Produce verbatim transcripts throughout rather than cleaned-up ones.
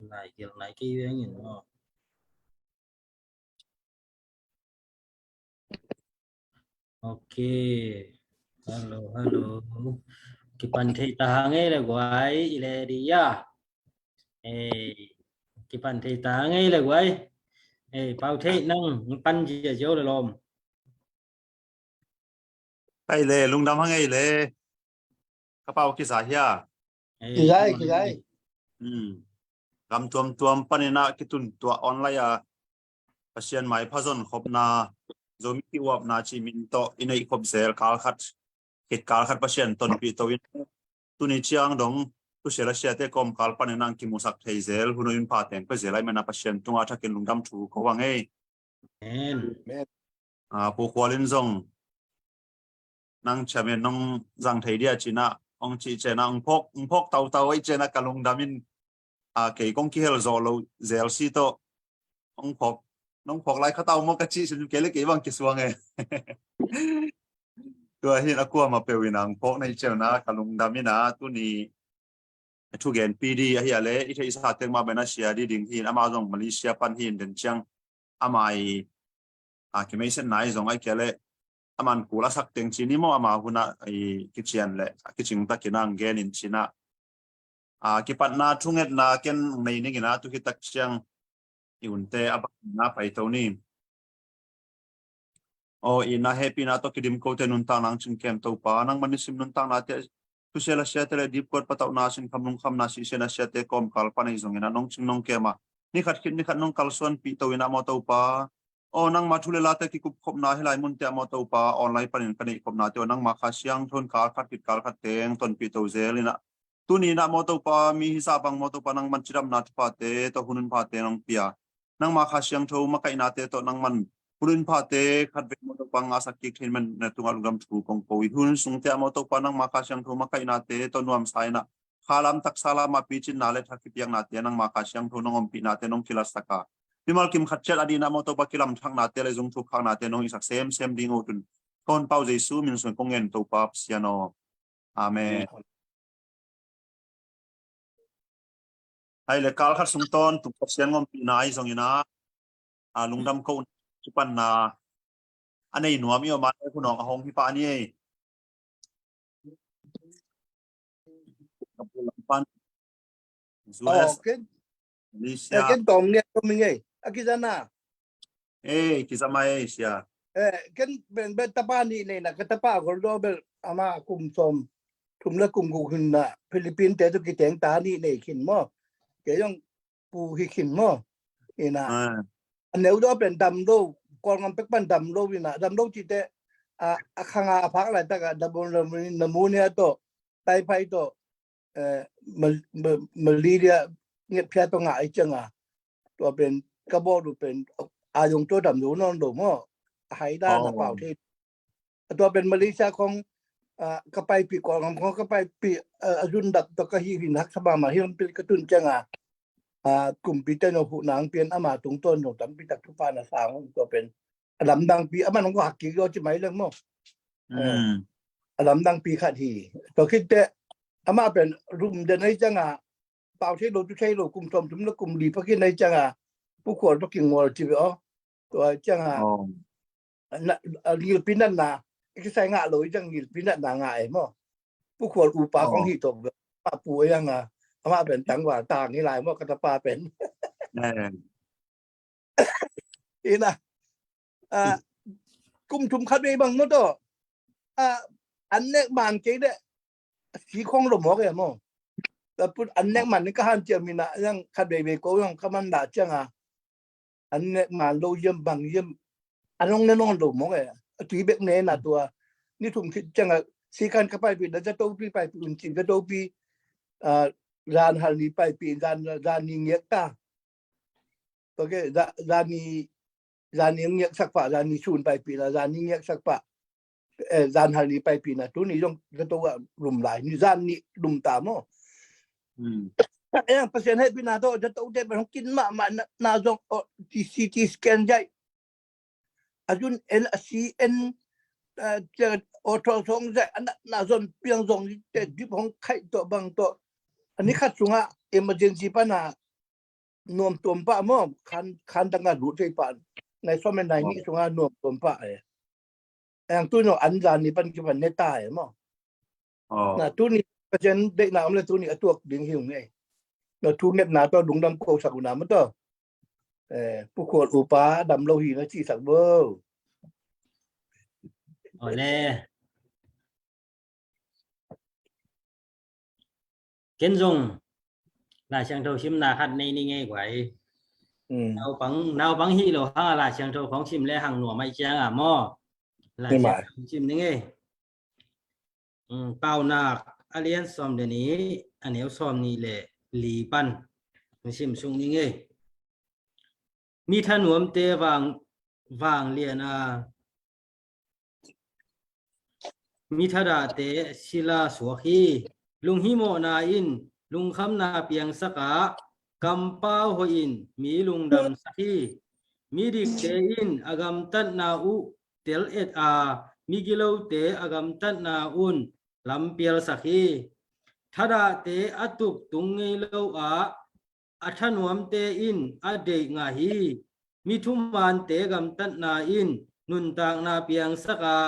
Nai gil nai kei veng in maw. Ok. Hello, hello. Kipan thei ta hang ei le guai, i le di ya. Eh, kipan thei ta hang ei le guai. Eh, Pau Thei nang pan zia zio le lom. Kai le, lungdam hang ei le. Ka Pau kisa hia. Eh, kizai, kizai. Hmm. Gam tuamtuam panin a kitun tuah online a Pasian mai phazon khopna, Zomi kiuapna ci min tawh i neih khop zel kal khat, khit kal khat Pasian tonpih to in tuni ciang dong thusia la siate kawmkal panin ang kimusak thei zel, hun in pha teng pia zel ai mena Pasian tunga thakin lungdam thu ko hang ei. Amen. Ah, Pu Khual in zong nang chairman nong zang thei dia cina ong ci cena ong phok, ong phok tautau ai cena ka lungdam in, ah, kei kong kihel zo lo zel si to ong phok, nong phok lai khatau mo ka ci sin kei le kei bang kisuang e. Tua hin a kuama peu in ang phok nei cena ka lungdam in a tuni thugenpi di ahi a le i theihsa tek mah ben a sia di ding hin ama zong Malaysia pan hin den ciang ama i a kimeisetna i zong ai kia le aman kul a sak teng ci ni maw ama hun a i kician le a kicing takin ang gen in cina a kipatna thungetna ken nei ning in a tu hi tak ciang i unte a bang na pai to ni. Aw, i na hehpihna tawh kidim kote nuntakna ang cingkem Topa, nangman nisim nuntaknate, thusia la siate le dipkuat patauhna, sinkham lungkhamna, sihsiana siate kawmkal pan ei zongin a nong cing nong kem a, nikhat khit nikhat nong kalsuanpih to in a maw Topa. Aw, nangma thu le late kikupkhopna hih lai munte a maw Topa, online panin ka neihkhopnate aw nangma Kha Siangtho in kal khat khit kal khat teng tonpih to zel in a, tuni in a maw Topa, mi hisa bang maw Topa, nangman cidamna thuphate tawh hun hun phate nong pia. Nangma Kha Siangtho makaihnate tawh nangman hun hun phate khat vei maw Topa ngahsak kik theih man na tungah lungdam thu kong ko hi. Hun sungte a maw Topa, nangma Kha Siangtho makaihnate tawh nuamsa in a, khalam taksa lamah picinna le thak kipiaknate, nangma Kha Siangtho nong ompihnate nong kilatsak a, mimal kim khat ciat a dihna maw Topa kilamthaknate le zungthuk khaknate nong hisak semsem ding uh tun Honpau Jesu min suang kong ngen Topa Pasian aw. Amen. Hai le kal khat sung tawn tung Pasian ngompihna ahi zongin a, a lungdam ko un kipanna a nei nuam i om a, nei hunawng a hong hi pah ni ei. Lampan. Oh, ken. Malaysia. Ken tawm nge, tawm nge. A kizana. Eh, kizama eh, sia. Eh, ken ben ben tapa nih nei na, ka tapa gol do bel ama kum som thum le kum guk hin na Philippines te tu kiteng ta nih nei khin maw. Kei zong pu hi khin maw. Ina. Ah. A neu do pen dam lo, Kawlgam pek pan dam lo ina, dam lo cite a, a khanga a phak laitak a dam lo na mu nia tawh, taiphai tawh, eh, mal-, mal-, malaria ngetphia tawh ngah i cianga. Tua pen ka bawl uh pen a zong tua dam zo nawn lo maw. A hai dan a pau thei. A tua pen Malaysia khong, ah, ka paipih, Kawlgam khong ka paipih, ah, a zun dap tawh ka hi hin haksa mahmah hi lam pil ka tun cianga. Ah, kumpi te no hu nang pian ama tungtawn zong tampi tak thupha na sang tua pen a lamdangpi, a man hong ko hak kik zaw ci mai leng maw. Mm. A lamdangpi khat hi. Tua khit teh, amah pen rum den ahi cianga, pau thei lo, tu thei lo, kum thawm thum le kum li pha khin ahi cianga, Pu Khual tawh kingual ci ve aw. Tua cianga, na, a, ngilpi natna, exercise ngah lo ahi ciang ngilpi natna ngah e maw. Pu Khual upa kong hi tawh ve, pa pu ahi cianga, amah pen tangval tang hi lai maw, ka tapa pen. Ina, ah, kum thum khat vei bang maw tawh, ah, an nek man kei leh si khong lo mawk e maw. Ka put an nek man ni ka hanciam ina, yang khat vei vei ko yang ka man dah cianga, an nek man lo yem bang yem, an hong ne nawn lo mawk e. A tui bek ne na tua. Ni thum khit cianga, si khan ka paipih na, Zatopi paipih un cin, Zatopi, ah, zan hal ni paipih, zan, zan ni ngiak ta. Ok, za-, zani, zani ngiaksak pah, zani sun paipihna, zani ngiaksak pah, eh, zan hal ni paipihna, tuni zong zato ah lum lai, ni zani lum ta maw. Hmm. Eh, Pasian hehpihna tawh zato te pen hong kin mahmah na, na zong, oh, C T scan zai. A zun en, a si en, eh, ultrasound zai, a na, na zon piang zong te dip hong khaih tawh bang tawh. A ni khat sungah emergency pana nuam tuam pah maw, khan, khan dang a lut thei pah. Nai sawm le nai nih sungah nuam tuam pah e. Eng tu no an zan ni pan kipan ne ta e maw. Na tuni Pasian deihna om le tuni a tuak ding hi ung e. No thu ngetna tawh lungdam ko sak una maw tawh. Eh, Pu Khual upa dam lo hi na ci sak bo. Ole. Ken zong Lai Siangtho simna khat nei ni ngei guai. Naupang, naupang hi lo hang a Lai Siangtho khong sim le hang nuam ai ciang a maw. Lai Siangtho sim ni ngei. Paunak a lian sawm le nih, a neu sawm nih le li pan sim sung ni ngei. Mi thanuamte vang, vang lian a, mi thadahte sila suak hi. Lunghimawhna in lungkhamna piangsak a, kampau hoih in mi lungdamsak hi. Midikte in a gamtatna uh tel et a, migilote a gamtatna un lampialsak hi. Thadahte a tup tung ngei lo a, a thanuamte in a deih ngah hi. Mi thumante gamtatna in nuntakna piangsak a,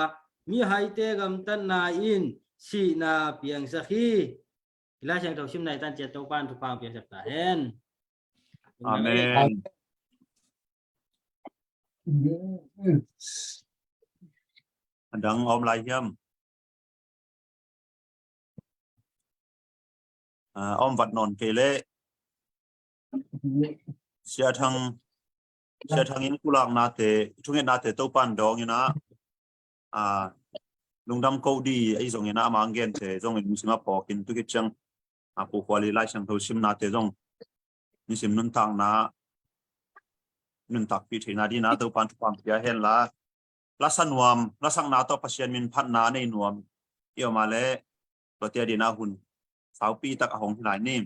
mihaite gamtatna in sihna piangsak hi. Lai Siangtho simna i tan ciat Topan thupha piangsak ta hen. Amen. A dang om lai hiam? A om vat nawn kei leh Sia Thang, Sia Thang in kulaknate, thungetnate Topan dawng ina, a, lungdam ko di ahi zongin a, ama ang gente zongin lungsim a phawkin tu khit ciang, a, Pu Khual i Lai Siangtho simnate zong nisim nuntakna, nuntakpih theihna dina Topan thupha pia hen la. Lasa nuam, lasakna tawh Pasian min phatna nei nuam i om a leh tuate a dina hun saupi tak a hong hi lai ni.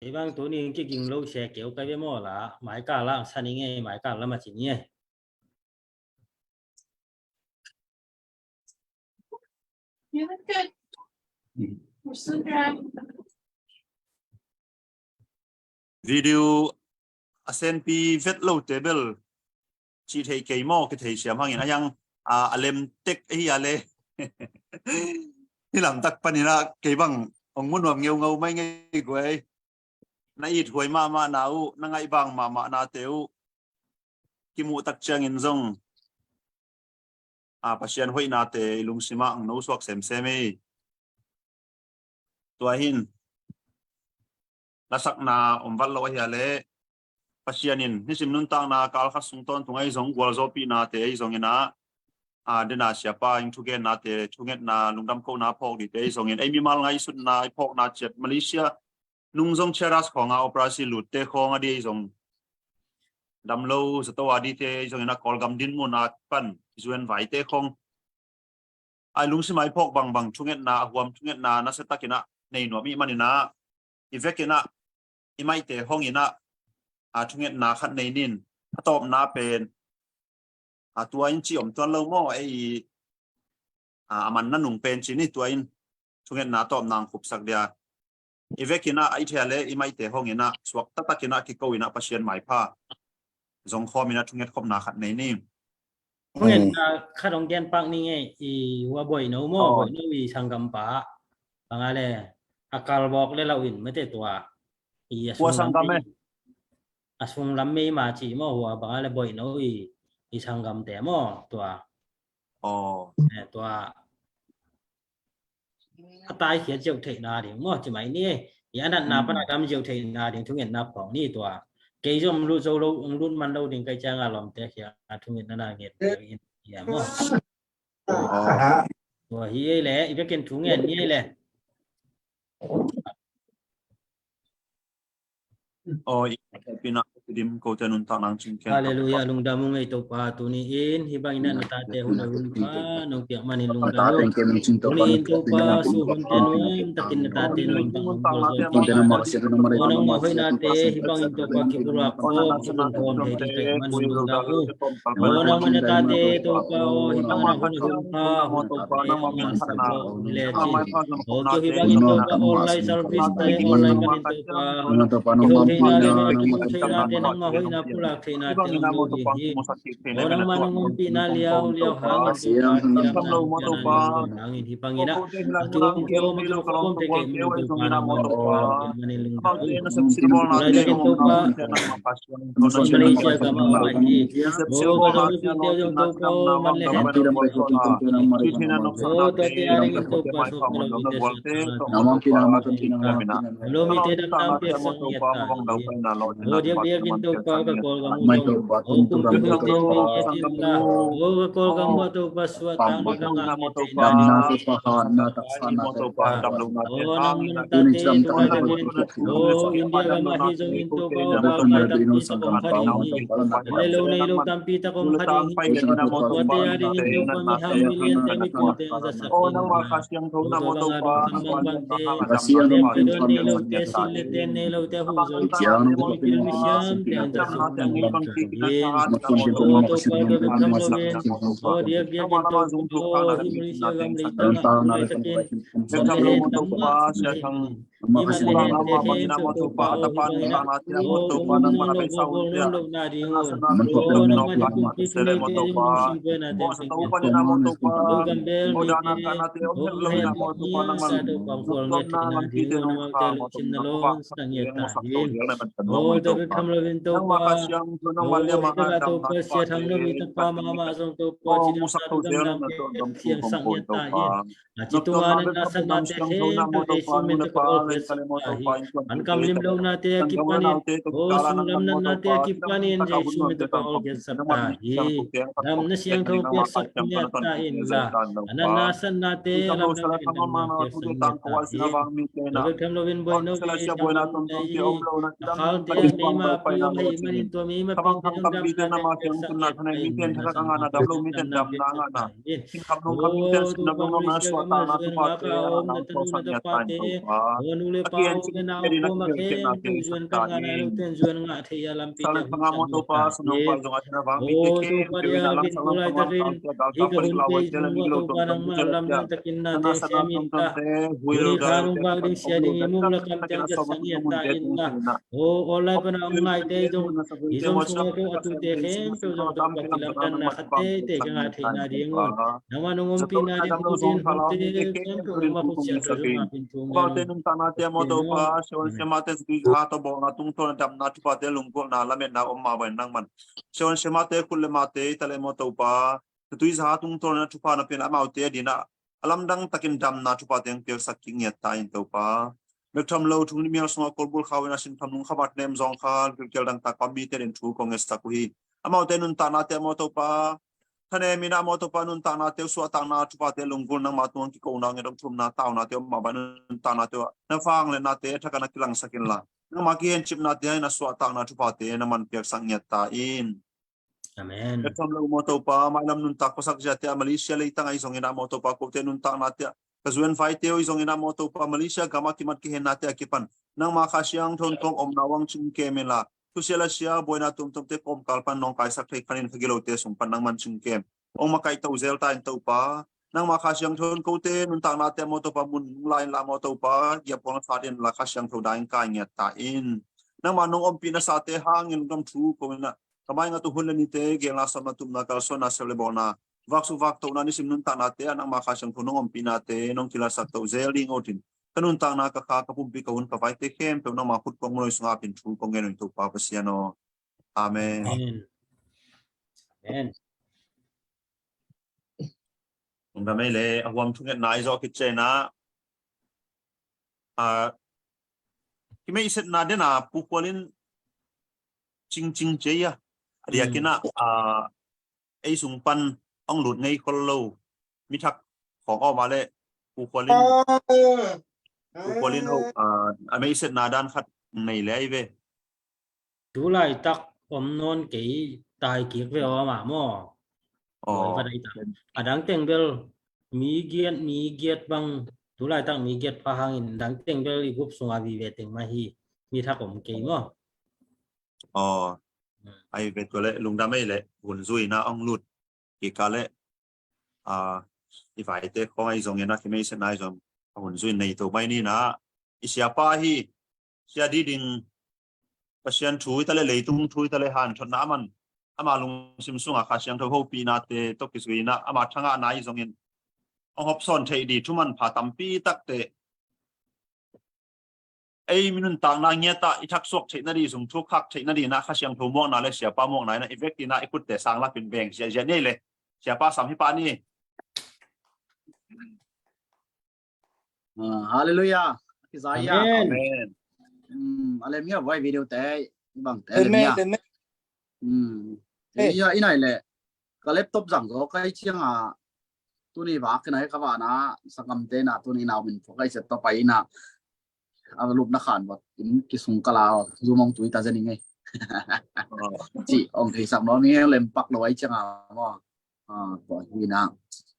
Kei bang tuni kiging lo se keu kai ve maw la, maikal la ang sa ni ngei, maikal la ma ci ni ngei. Video a senpi vet lote bel ci thei kei maw, kithei siam hangin a hiang, a, a lem tek ahi a le. Hi lamtak panin a kei bang ong mu nuam ngeungau mai ngei guai. Na it huai mahmahna uh, na ngaih bang mahmahnate uh kimuh tak ciangin zong, a, Pasian hoihnate i lungsimah ang no suak semsem ei. Tua hin lasakna om vat lo ahi a leh Pasian in nisim nuntakna kal khat sung tawntung ahi zong gualzawhpihnate ahi zongin a, a, dena siapa in thugennate, thungetna, lungdam kohna phawk dite ahi zongin ei mimal ngaihsutna i phawkna ciat Malaysia nung zong Cheras khawnga operasi lutte khawng a di ahi zong dam lo zato a dite ahi zongin a Kawlgam dinmun a pan zuen vaite khawng a lungsim a i phawk bangbang thungetna, a huam thungetna nasia takin a nei nuam i hih manin a, i vekin a i maihte hongin a, a, thungetna khat nei nin, a tawpna pen, a, tua in ci om tuan lo maw, ei, a, a man na nung pen ci ni, tua in thungetna tawpna ang khupsak dia. I vekin a, a i thei a leh i maihte hongin a suak taktakin a kiko in a Pasian maipha zong khawmin a thunget khopna khat nei ni. Thungetna khat hong gen pak ni ngei, i hua Boino maw, Boino i sanggampa bang a le, a kalbawk le lau in mate tua, i a sunglam mei, a sunglam mei ma ci maw, hua bang a le Boino i, i sanggamte maw tua. Tua a taikhiat ziau theihna ding maw, ci mai ni. I a natna pan a gam ziau theihna ding thungetna phawng ni tua. Kei zong lut zo lo, lut man lo ding kai ciang a lawmte khiang a thungetna na nget ding in, ia maw. Tua hi ei le, i vekin thungen ni ei le. Oi, pina Tedim, kote nuntakna hong cingken. Halleluiah, lungdam ung ei Topa, tuni-in hih bangin ah na tate hun a hun kha nong piak manin lungdam ung. Tuni-in Topa, su hunte nuam takin na tate nuam tak nong bawl zon Topa, aw nangmah hoihnate hih bangin Topa kipulak khawm, kipulak khawm thei ding ka hih manin lungdam ung. Aw nangmah na tate Topa, aw hih bangin a hun a hun kha hun kha pe, aw hun le cin, aw kio hih bangin Topa online service te online manin Topa, i hong theihna le mah kipulak theihnate nangmah hoihna pulak theihnate hong lo ding hi. Aw nangmah nong ompihna liauliau hangin Topa, kidamna nong piakna nong hong nangin hih bangin ah a kihong khawm a kihong khawm thei kei mun Topa nangmah hoihna manin lungdam ung. Laitakin Topa Malaysia gam ah om ahi, aw ka zong pite zong Topa, aw man le het, aw tuate a dingin Topa suak ka lo mite suak ta na om lo mite dam dam piaksak ngiat ta in. Aw diakdiakin Topa ka Kawlgam uh zong, aw kumpi hoihte hong nei ngiat inla, aw ka Kawlgam uh ah Topa suahtakna ka ngah ngiat theihna dingin Topa hong nangin hong nangin Topa. Aw nangmah na tate Topa ka gen, aw India gam ahi zongin Topa aw ka pai tampi tak om kha ding hi. An le lo nei lo tampi tak om kha ding hi. Tuate a dingin Topa mihau miliante mipumte hong zasak ding hi. Aw ka bang a dong kham bang bangte, lek te don nei lote, sin le ten nei lote a huh zo ding hi. Aw mipil misiamte hong zasak ding hi. Aw Topa ka bang kham lo in, aw diakdiakin Topa aw hih Malaysia gam leitang ah laitakin Amen. A ci tunga na nasatnate khempeuh Jesu min tawh ka awlkhiatsak ta hi. An kam limlohnate a kipanin, aw sunglam natnate a kipanin Jesu min tawh ka awlkhiatsak ta hi. Damna siangtho piaksak ngiat ta inla, a na nasatnate a lamdang takin damna piaksak ngiat ta hi. Tua bek tham loin buai no i, a khalte a meima a piang ahih manin tua meima piangte zong damnate piaksak ngiat ta inla, damna piaksak ngiat ta hi. Aw Topa Malaysia gam ah zuan ngak a om na tanu na tapate, aw nu le pa, aw u le nau, kuama khempeuh zuan kan ngah nai lote in zuan ngah thei a lampite hong tang ngiat ta in. Aw Topa diakin tu laitakin hih ka hun pia i zung uh ah Topa nangmah lamdang takin nate sem inla, tuni kha nong vak ding sia ding i mum le kamte hong piaksak ngiat ta inla, aw online pan a hong ngaite zong, i zom sung a ko a tute khempeuh zong Topa kilamdanna khat teitei ka ngah theihna ding un nangmah nong ompihna ding, a khutin hunte khempeuh nangmah khut siangtho zong ngah in thu ngen un. Amen. Sia Wan Sia Mate zatui zaha tawh bawlna tungtawn a damna thuphate lunggulhna lametna om mah bangin nangman Sia Wan Sia Mate khut le mate i ta le maw Topa, zatui zaha tungtawn a thupha na piakna amaute a dinah a lamdang takin damna thuphate hong piaksak kik ngiat ta in Topa. Bek tham lo thungnit mial sungah kolbul khau in a sin tham lung kha vat nem zawng kha kilkial dangtak a om mite din thu kong ngetsak uh hi. Amaute nuntaknate a maw Topa, thanem in a maw Topa nuntaknate uh suahtakna thuphate lunggulh nangma tungah kikona nget dong thumna taunate om mah bang nuntaknate uh na vangliatnate a thak a na kilangsak inla, nangma kihencipnate a in a suahtakna thuphate nangman piaksak ngiat ta in. Amen. Bek tham lo maw Topa, mailam nuntak khuasak ziate a Malaysia leitang ahi zongin a maw Topa, kote nuntaknate a ka zuan vaite uh ahi zongin a maw Topa, Malaysia gam a kimat kihennate a kipan nangma Kha Siangtho in kong omna uh hong cingkem inla, thusia lasia buaina tuamtuamte kawmkal pan nong kaisak thei khanin ka gilote sung pan nangman cingkem hong makaihto zel ta in Topa. Nangma Kha Siangtho in kote nuntaknate a maw Topa mun lai inla maw Topa, giaphuang sat inla Kha Siangtho dai in kai ngiat ta in. Nangma nong ompihna sate hangin lungdam thu ko inah ka maingat uh hun le nite, gelna, sawmna, tupna, kalsuanna, sep le bawlna, vaksuk vaktohna, nisim nuntaknate ah nangma Kha Siangtho nong ompihnate nong kilatsak to zel ding awtin, ka nuntakna, ka kha, ka pumpi, ka hun, ka vaite khempeuh nangma khut kong munoi sungah ap in thu kong ngen uh hi Topa Pasian aw. Amen. Amen. Amen. Lungdam ei le, a huam thungetna i zawh khit ciangin ah, a, kimeihsetna den a Pu Khual in cingcing cia a, a diakin ah, a, ei sung pan hong lut ngei khol lo mithak khawng awm a le Pu Khual in, Pu Khual in, a, a meihsetna dan khat nei le ahi ve. tu laitak om nawn kei tai kik ve aw mah maw? Aw. Oi, va dai ta. A dang teng bel mi giat, mi giat bang, tu laitak mi giat pha hangin dang teng bel i gup sunga vive teng mah hi. Mi thak om kei maw? Aw. Hmm. Ai ve tua le lungdam ei le hun zui na ong lut kika le, a, i vaite khong ai zong ina kimei se nai zong a hun zui nei to mai ni na. I siapa hi, sia di ding Pasian thu i ta le leitung thu i ta le han thotna aman ama lungsim sunga Kha Siangtho hopihna te to kizui na ama thanga nai zongin ong hopsawn thei di thuman pha tampi takte ei minun takna ngiata i thaksuak theihna di zung thu khak theihna di na Kha Siangtho muakna le siapa muakna ina i vek tina i kutte sang lapin beng ziazia nei le siapa sam hi pa ni. Ah, hallelujah. Kizai ya. Amen. Amen. Hmm, alem ya vai video te bang te alem ya. Amen. Hmm. Hey. Ya inai le ka laptop zang go kai chiang a tuni va ka nai ka va na sangam te na tuni nau min fo kai set to pai na. A lupna khan bot in kisung kala zumong tui ta zening ei. Ci ong thei sak no mi lem pak lo ai chiang a mo. Ah, tua hi na.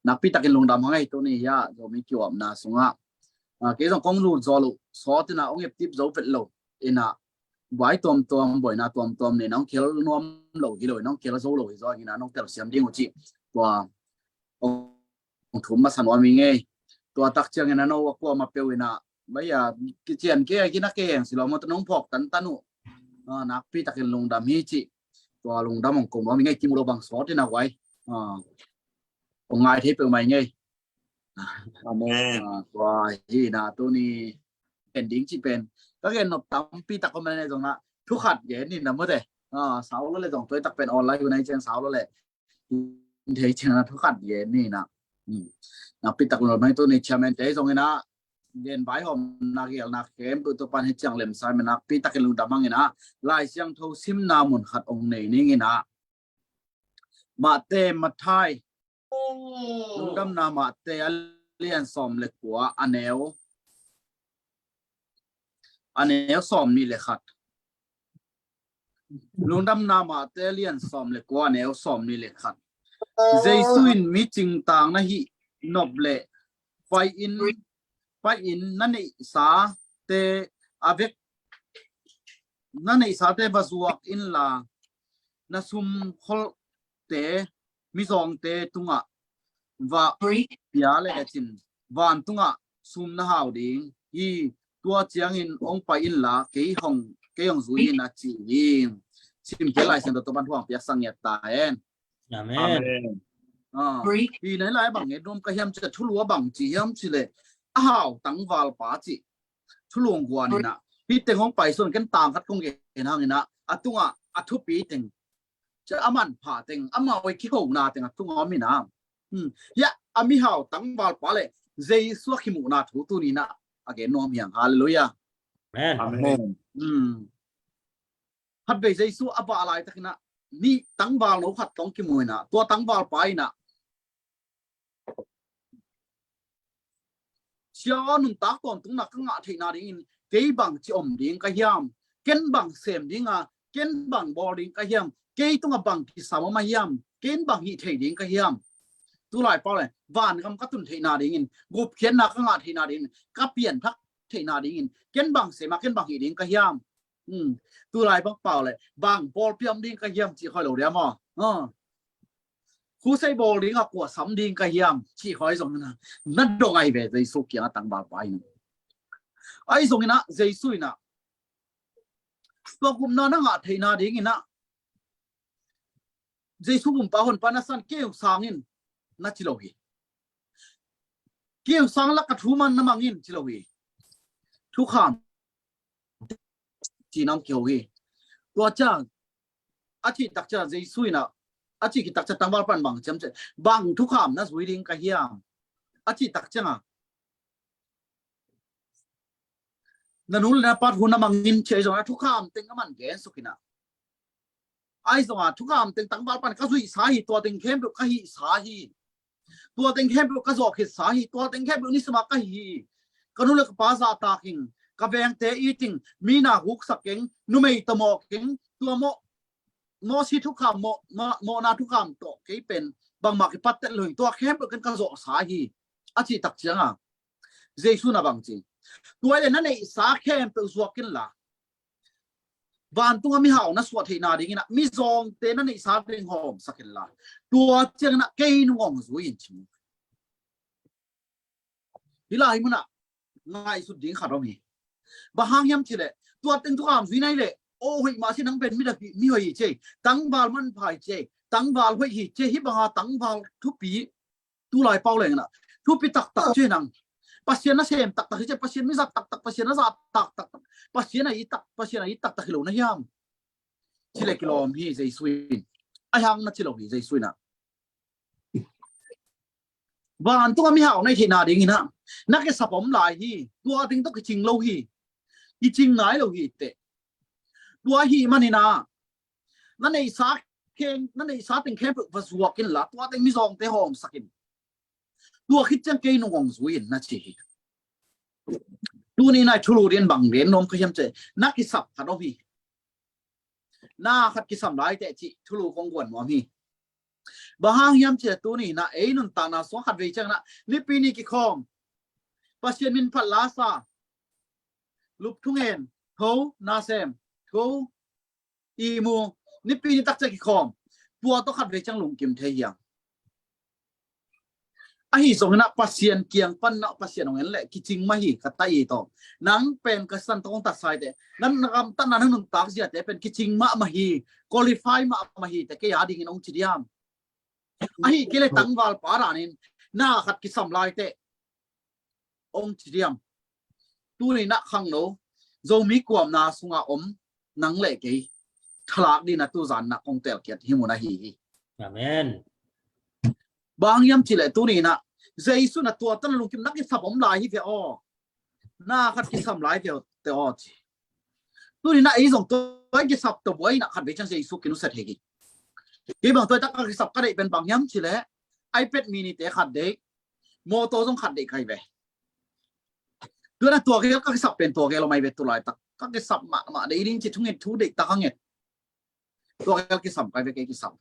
Nakpi takin lungdam hang ei tuni ya Zomi kiwapna sunga. Ah, kei zong kong lut zo lo. Sawt ina ong ep tip zo vet lo. Ina buai tuamtuam, buaina tuamtuam nei nong khel nuam lo hi lo, nong khel zo lo hi zo ina nong tel siam ding uh ci. Tua ong thum masa nuam hi ngei. Tua tak ciangin a no a kuama peu ina bai a kician ke a kina ke heng si lo mo ta nong phawk tantan uh. Ah, nakpi takin lungdam hi ci. Tua lungdam ong kong nuam hi ngei kimu lo bang sawt ina huai. Ah, ong ngai thei peu mai ngei. Amen. Ah, tua hi na tuni pen ding ci pen ka gen nop tampi tak om na ne zong na thu khat gen ni na mo te. Ah, sau lo le zong toi tak pen online ku nai ciang sau lo le thei ciang na thu khat gen ni na. Hmm. Nakpi tak lo mai tuni chairman te zong ina gen bai hom na gel na kem tu tu pan hi ciang lem sai me nakpi takin lungdam hang ina Lai Siangtho simna mun khat ong nei ning ina. Mate Mathai. Lungdamna Mate a lian sawm le kua a neu. A neu sawm ni le khat. Lungdamna Mate a lian sawm le kua a neu sawm ni le khat. Jesu in mi cingtang na hi nop le pai in, pai in na neihsa te a vek na neihsate va zuak inla, na sum kholte mizawngte tungah va pia lecin vantungah sum na hau ding hi. Tua ciangin ong pai inla kei hong, kei hong zui in a ci hi. Simte Lai Siangtho tawh ban huang piak sang ngiat ta hen. Amen. Amen. Ah, hi nai lai bang nge dom ka hiam ci thulu a bang ci hiam ci le a hau tangval pa ci thulung guan ina hi teng hong pai sun ken tang khat kong gen hang ina a tunga a thupi teng ci a man pha teng ama oi ki ho na teng a tunga om ina. Hmm. Ya a mi hau tangval pa le Jesu a kimuhna thu tuni na a gen nuam hiang. Hallelujah. Amen. Amen. Hmm. Khatvei Jesu a vah laitak ina mi tangval no khat tong kimu ina tua tangval pa ina sia nuntak tawntung na ka ngah theihna dingin kei bang ci om ding ka hiam? Ken bang sem dinga ken bang bawl ding ka hiam? Kei tunga bang kisam om a hiam? Ken bang hih thei ding ka hiam? Tulai pau le vangam ka tun theihna dingin gupkhiatna ka ngah theihna dingin ka pianthak theihna dingin ken bang sema ken bang hih ding ka hiam? Hmm. Tulai bang pau le bang bawlpiam ding ka hiam cih khoi lo dia maw? Ah. Khusei bawl ding a kua sam ding ka hiam cih khoi zong na na dong ai ve Jesu kiang a tangval pa in. Ai zong ina Jesu ina tua gupna na ngah theihna ding ina Jesu gumpa honpa na san keu sangin na ci lo hi. Keu sang lak ka thu man na mangin ci lo hi. Thukham ci nang keu hi. Tua ciang a ci tak ciang Jesu ina a ci ki tak ciang tangval pan bang ciam ciam bang thukham na zui ding ka hiam? A ci tak ciang a na nu le na pa thu na mangin ci ai zong a thukham teng a man gen suk ina. Ai zong a thukham teng tangval pan ka zuih sa hi tua teng khempeuh ka hih sa hi. Tua teng khempeuh ka zawh khit sa hi. Tua teng khempeuh nisima ka hih hi. Ka nu le ka pa zahtak ing ka vengte it ing mi na huksak keng numei tamawh keng tua mawh, Mosi thukham, mawh, mawh, mawhna thukham tawh kei pen bangmah kipat tel lo hi, tua khempeuh ken ka zawhsa hi, a cih tak cianga Jesu na bang ci? Tua hi leh na neihsa khempeuh zuak inla, vantunga mihau na suah theihna dingin ah mizawngte na neihsa teng hawmsak inla, tua ciangin ah kei nung hong zui in ci. Hih lai munah ngaihsut ding khat om hi. Bang hang hiam cih leh tua teng thukham zui na hih leh, aw, hoih mah si, nang pen midang hi, mi hoih hi ci, tangval manpha hi ci, tangval hoih hi ci, hih banga tangval thupi, tulai pau leng inah thupi taktak ci nang. Pasian na sem taktak hi ci, Pasian mizat taktak, Pasian na zat taktak, Pasian a it tak, Pasian a it taktak hi lo na hiam? Ci leh kilawm hi Jesu in. Ahi hang na ci lo hi Jesu inah. Vantunga mihau na hih theihna dingin ah na kisap om lai hi. Tua teng tawh kicing lo hi. Kicing nai lo hi teh. Tua ahih manin ah na neihsa kheng, na neihsa teng khempeuh va zuak inla, tua teng mizawngte hawmsak in. Tua khit ciang kei nung hong zui in na ci hi. Tuni inah thulu ding bang gen nuam ka hiam cih leh, na kisap khat om hi. Na khat kisam lai teh cih thulu kong guan nuam hi. Bang hang hiam cih leh tuni inah ei nuntakna sungah khatvei ciang inah Nipi ni kikhawm, Pasian min phat la sa, lup thungen, tho, na sem, tho, ihmu, Nipi ni tak ciang kikhawm, tua tawh khatvei ciang lungkim thei hiam? Ahi zongin ah Pasian kiang pan inah Pasian hong en leh kicing mah hi ka taih hi tawh. Nang pen ka san tawh hong tatsai teh, nang na gamtatna, nang nuntak ziate pen kicing mahmah hi, qualify mahmah hi teh kei a dingin hong ci diam? Ahih kei leh tangvalpa danin na khat kisam lai teh hong ci diam? Tuni inah khangno Zomi kuamna sunga om nang le kei thalak dingin ah tuzan inah kong telkhiat hih mun ahi hi. Amen. Bang hang hiam cih leh tuni inah Jesu inah tua tawh na lungkim, na kisap om lai hi ve aw. Na khat kisam lai ve aw teh aw ci. Tuni inah ei zong tua kisap tawh buai inah khatvei ciang Jesu kinusia thei hi. Kei bang tua tak ka kisap ka deih pen bang hiam cih leh iPad mini te khat deih, mawtaw zong khat deih ka hi ve. Tua inah tua gel ka kisap pen tua gel om ahi ve, tulaitak ka kisap mahmah, deih ding ci thungen, thu deih tak a nget. Tua gel kisam ka hi ve, kei kisam.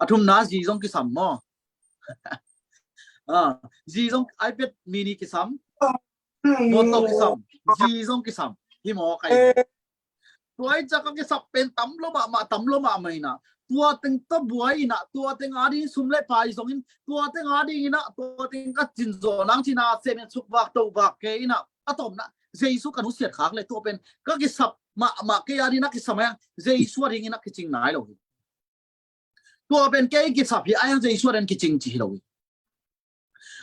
A thumna zi zong kisam maw? Ah, zi zong iPad mini kisam, mawtaw kisam, zi zong kisam. Hih maw ka hi ve. Tua hi ciang ka kisap pen tam lo mahmah, tam lo mahmah inah. Tua teng tawh buai inah, tua teng a ding sum le pai zongin, tua teng a ding inah, tua teng ka cin zaw nang cin a sem in sukvak tovak kei inah. A tawpna Jesu ka nusiat khak leh tua pen ka kisap mahmah, kei a ding na kisam a, Jesu a ding inah kicing nai lo hi. Tua pen kei kisap hi, ahi hang Jesu a ding kicing ci hi lo hi.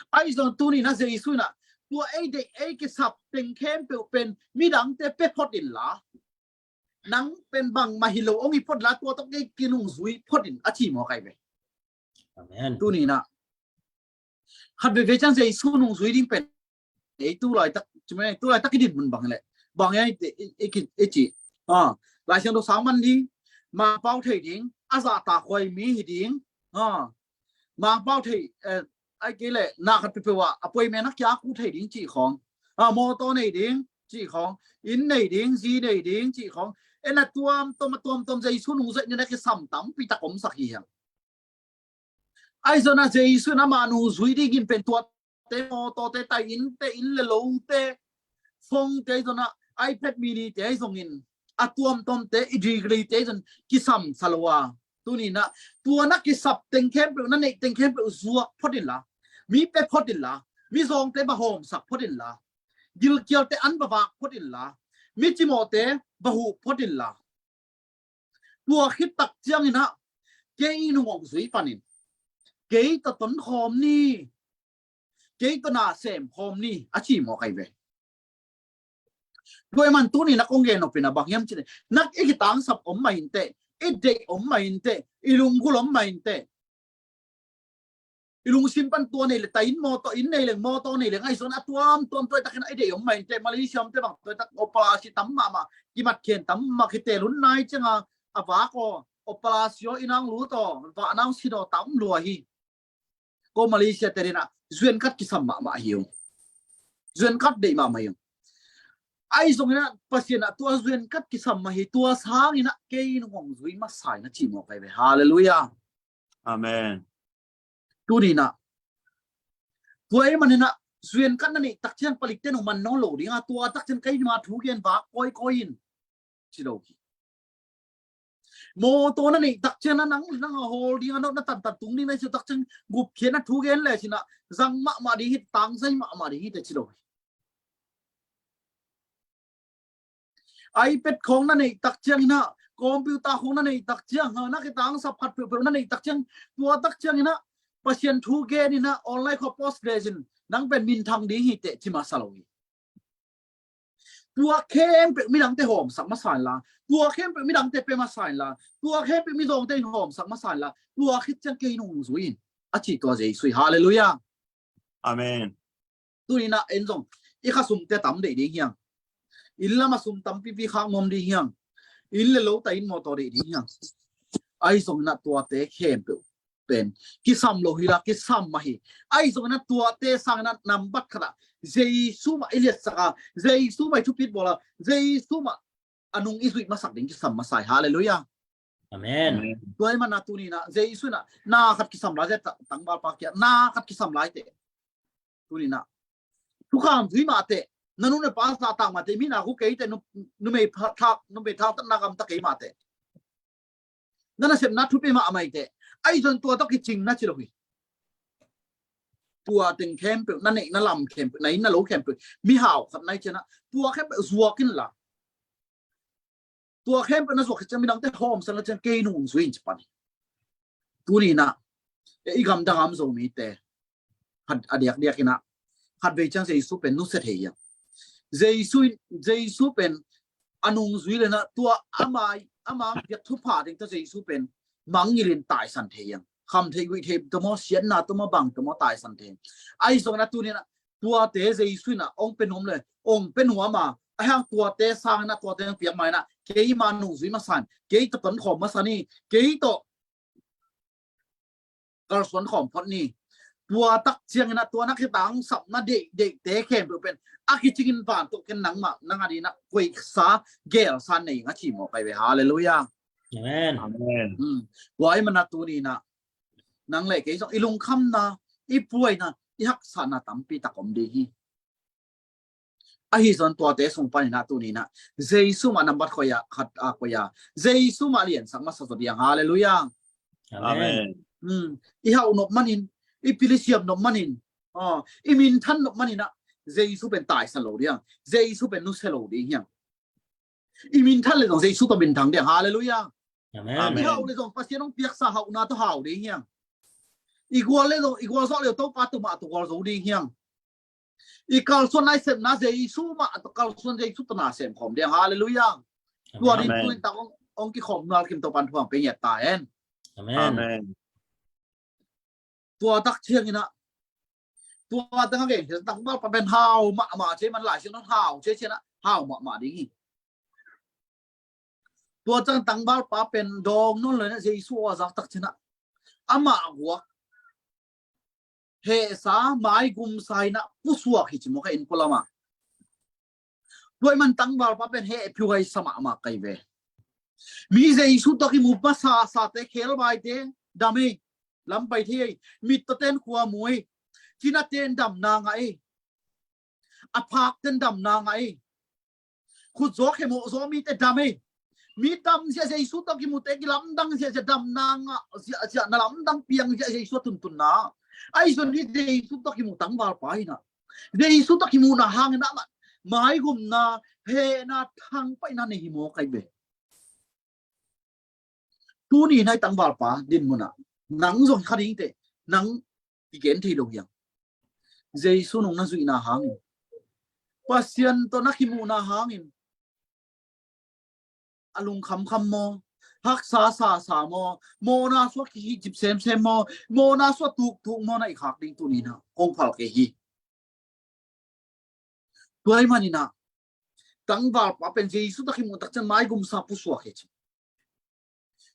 Ahi zong tuni inah Jesu inah tua ei deih ei kisap teng khempeuh pen midangte pia phot inla, nang pen bangmah hi lo hong hi phot inla, tua tawh kei kinungzui phot in a ci maw ka hi ve. Amen. Tuni inah khat veivei ciang Jesu nungzui ding pen ei tulaitak, tulaitak i dinmun bang leh bang ei, ei, ei, ei ci. Ah, Lai Siangtho sang man ding, Mangpau thei ding, a zahtakhuai mi hi ding. Ah, Mangpau thei, eh, ahih kei leh na khat peuhpeuh ah appointment a kia ku thei ding cih khawng. Ah, mawtaw nei ding cih khawng, inn nei ding, zi nei ding cih khawng. Ei na tuamtuam, a tuamtuam Jesu nungzui ding na kisam tampi tak omsak hi hiam? Ahi zongin ah Jesu in ama nungzui dingin pen tuate, mawtawte, tai innte, inn le lote, phone te, ahi zongin ah iPad mini te, ahi zongin a tuamtuamte, i degree te, ahi zongin kisam sa lo a. Tuni inah tua na kisap teng khempeuh, na neih teng khempeuh zuak phot inla, mi pia phot inla, mizawngte va hawmsak phot inla, gilkialte an va vak phot inla, mi cimawhte va huh phot inla. Tua khit tak ciangin ah kei nung hong zui panin kei tawh ton khawm ni, kei tawh na sem khawm ni a ci maw ka hi ve. Tua ahih man tuni inah kong gen nop pen ah bang hiam cih leh, na i kitangsap om mah inteh, i deih om mah inteh, i lunggulh om mah inteh. I lungsim pan tua nei leh, tai inn mawtaw, inn nei leng mawtaw nei leng, ahi zongin a tuamtuam tua takin a i deih om mah inteh. Malaysia omte bang tua tak operation tam mahmah, kimat khen tam mah, kitel hun nai cianga a vak aw, operation aw, i nang lut aw, vah nang sin aw tam lua hi. Ko Malaysia te ding ah zuan khat kisam mahmah hi ung. Zuan khat deih mahmah hi ung. Ahi zongin ah Pasian ah tua zuenkat kisam mah hi, tua sangin ah kei nong hong zui masa in a ci mawk ahi ve. Halleluiah. Amen. Tuni in ah tua ahih manin ah zuenkat na neih tak ciang palikte nong man nawn lo ding a, tua tak ciang kei ma thu gen vak kawikawi in ci lo hi. Mawtaw na neih tak ciang na nang, nang a hawl ding a, na tantan tung ding na ci tak ciang gupkhiatna thu gen le cin ah zang mahmah ding hi, tangzai mahmah ding hi te ci lo hi. iPad khawng na neih tak ciangin ah, computer khawng na neih tak ciang, na kitangsap khat peuhpeuh na neih tak ciang, tua tak ciangin ah Pasian thu gen in ah online khawng post le cin nang pen minthang ding hi te ci masa lo hi. Tua khempeuh midangte hawmsak masa inla, tua khempeuh midangte pia masa inla, tua khempeuh mizawngte in hawmsak masa inla, tua khit ciang kei nong zui in a ci tua Jesu hi. Halleluiah. Amen. Tuni in ah en zong i khasumte tam deih ding hiang. Inn lam a sum tampipi khak nuam ding hiang. Inn le lo ta in mawtaw deih ding hiang. Ahi zongin ah tuate khempeuh pen kisam lo hi la, kisam mah hi. Ahi zongin ah tuate sangin ah nambat khat ah Jesu mah i liatsak a, Jesu mah i thupit bawl a, Jesu mah a nung i zuih masak ding kisam masa hi. Halleluiah. Amen. Tua ahih manin ah tuni in ah Jesu in ah na khat kisam lai te, tangvalpa kiang na khat kisam lai te. Tuni in ah thukham zui mah te, na nu na pa sa tak mah te, mi na hu kei te, nu, numei pha-, thak, numei thak tak na gam tak kei mah te, na nasepna thupi mahmah hi te. Ahi zongin tua tawh kicing na ci lo hi. Tua teng khempeuh, na neih na lam khempeuh, na inn na lo khempeuh, mihau khat na hih ciang ah tua khempeuh zuak inla, tua khempeuh na zuak khit ciang midangte hawmsak na ciang kei nong zui in ci pan hi. Tuni in ah i gamdang a om Zomite khat a diakdiak in ah khatvei ciang Jesu pen nusia thei hiang. Jesu in, Jesu pen a nung zui le in ah tua ama, ama piak thupha ding tawh Jesu pen mangngilh in taisan thei hiang. Kham thei guih thei tawh maw, siatna tawh maw, bang tawh maw taisan thei hiang. Ahi zongin ah tuni in ah tuate Jesu in ah hong pia nuam le hong pia nuam a, ahi hang tuate sangin ah tuate hong piak ma in ah keima nong zui masa in, kei tawh tonkhawm masa ni, kei tawh kalsuan khawm phot ni. Tua tak ciangin ah tua na kitangsapna deihdeihte khempeuh pen a kicingin vantung ken nangmah nang adingin ah koihsa gelsa nei ing a ci mawk ahi ve. Halleluiah. Amen. Amen. Hmm. Tua ahih manin ah tuni in ah nang le kei zong i lungkhamna, i puaina, i haksatna tampi tak om ding hi. Ahi zongin tuate sung panin ah tuni in ah Jesu mah nambat koi a, khat a koi a, Jesu mah liansak masa zaw ding. Halleluiah. Amen. Hmm. I hauh nop manin, i pil i siam nop manin, ah, i minthan nop manin ah Jesu pen taisan lo ding, Jesu pen nusia lo ding hiang. I minthan le zong Jesu tawh minthang ding. Halleluiah. Amen. I hau le zong Pasian hong piaksa hauhna tawh hau ding hiang. I gual le zong, i gualzawh le Topa tawh mah tawh gualzo ding hiang. I kalsuan nasepna Jesu mah tawh kalsuan, Jesu tawh na sem khawm ding. Halleluiah. Tua ding, amen, tu in tak hong, hong kikhawm nual kim Topa'n thuang pe ngiat ta hen. Amen. Amen. Tua tak ciangin ah, tua tang a gen, tangvalpa pen hau mahmah ci, man Lai Siangtho hau ci, ci-in ah hau mahmah ding hi. Tua ciang tangvalpa pen dawng nawn lo in ah Jesu a zak tak ciangin ah amah guak hehsa, maigumsa in ah pusuak hi ci mawk a, inn pualam ah. Tua ahih manin tangvalpa pen hehphiuhaisa mahmah ka hi ve. Mi Jesu tawh kimu masasate, khelbaite dam ei, lam pai thei ei, mittawten khua mu ei, cinaten damna ngah ei, a phakten damna ngah ei, khutzaw khemawhzaw mite dam ei. Mi dam ziah, Jesu tawh kimute kilamdang ziahziah, damna ngah ziahziah, na lamdang piang ziah Jesu a tuntunna. Ahi zong hi Jesu tawh kimu tangvalpa in ah, Jesu tawh kimuhna hangin ah amah maigumna, hehna, thangpaihna nei hi mawk ahi ve. Tuni in ah i tangvalpa dinmun ah nang zong kha ding teh, nang kigen thei lo hiang. Jesu nong na zuihna hangin, Pasian tawh na kimuhna hangin a lungkhamkham maw, haksa sasa maw, mawhna sua kihihcip semsem maw, mawhna sua tuktuk maw, na i khak ding tuni in ah kong phal kei hi. Tua ahih manin ah tangvalpa pen Jesu tawh kimuh tak ciang maigumsa pusuak hi ci.